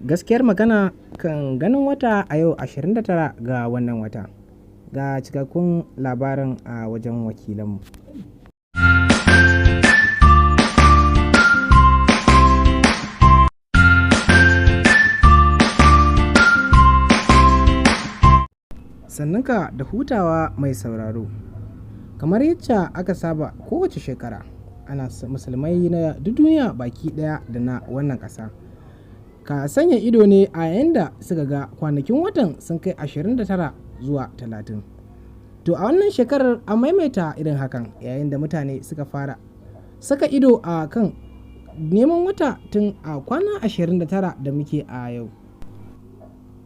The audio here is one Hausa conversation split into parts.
Gaskiyar magana kan ganin wata a yau 29 ga wannan wata. Ga cikakkun labarin a wajen wakilanmu. Sannunka da hutawa mai sauraro. Kamar yacca aka saba kowace shekara, ana musulmai na duk duniya baki ɗaya da na wannan ƙasa ka sanya ido ne a yayin da suka ga kwanakin watan sun kai 29 zuwa 30. To a wannan shekarar an maimaita irin hakan yayin da mutane suka fara saka ido a kan neman wata tun a kwana 29 da muke a yau.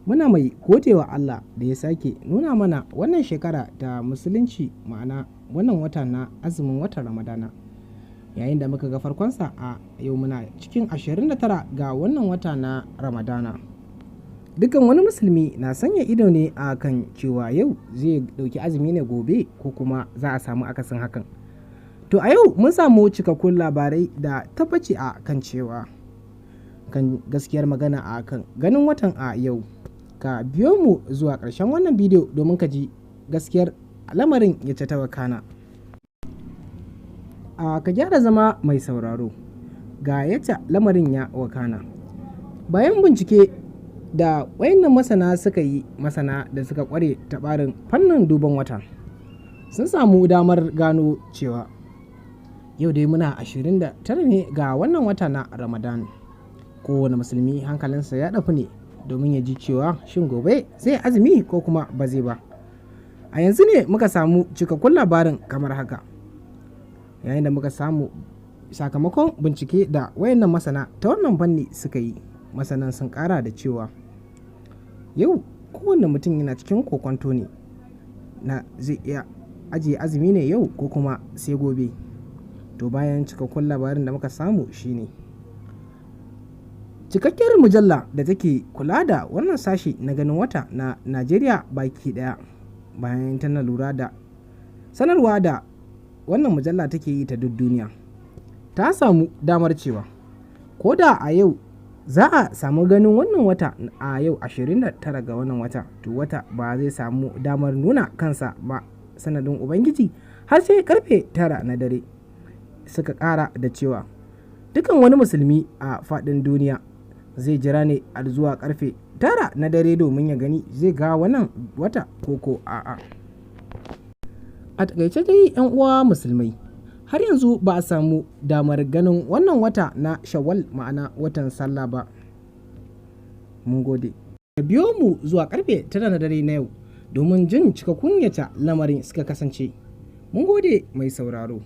Muna mai godewa Allah da ya sake nuna mana wannan shekara ta musulunci, ma'ana wannan wata na azumin watan Ramadana. Yayin da muka ga farkonsa a yau muna cikin 29 ga wannan wata na Ramadana. Dukkan wani musulmi na sanya ido ne a kan cewa yau zai ɗauki azumi ne gobe ko kuma za a samu akasin hakan. To a yau mun samu cikakkun labarai da tabbaci a kan cewa kan gaskiyar magana a kan ganin watan a yau. Ka biyo mu zuwa ƙarshen wannan bidiyo domin ka ji gaskiyar lamarin yacce ta wakana. A ka gyara zama mai sauraro, ga yacca lamarin ya wakana. Bayan bincike da wayannan masana suka yi, masana da suka ƙware ta ɓarin fannin duban wata, sun samu damar gano cewa yau dai muna 29 ne ga wannan wata na Ramadan. Kowane musulmi hankalinsa ya ɗafu ne domin ya ji cewa shin gobe zai azumi ko kuma ba zai ba. A yanzu ne muka samu cikakkun labarin kamar haka. Yayin da muka samu sakamakon bincike da wayannan masana ta wannan fanni suka yi, masanan sun ƙara da cewa yau kowane mutum yana cikin kokwanto ne na zai iya ajiye azumi ne yau ko kuma sai gobe. To bayan cikakkun labarin da muka samu shine cikakkiyar mujalla da take kula da wannan sashi na ganin wata na Najeriya baki ɗaya, bayan tana lura da sanarwa da wannan mujalla take yi ta duk duniya, ta samu damar cewa ko da a yau za a samu ganin wannan wata a yau 29 ga wannan wata, to wata ba zai samu damar nuna kansa ba sanadin Ubangiji har sai karfe 9 na dare. Suka ƙara da cewa dukan wani musulmi a faɗin duniya zai jira ne har zuwa karfe 9 na dare domin ya gani zai ga wannan wata ko a'a. A taƙaice dai 'yan uwa musulmai, har yanzu ba a samu damar ganin wannan wata na Shawwal, ma'ana watan sallah ba. Mun gode. Ka biyo mu zuwa karfe 9 na dare na yau domin jin cikakkun yacca lamarin suka kasance. Mun gode mai sauraro.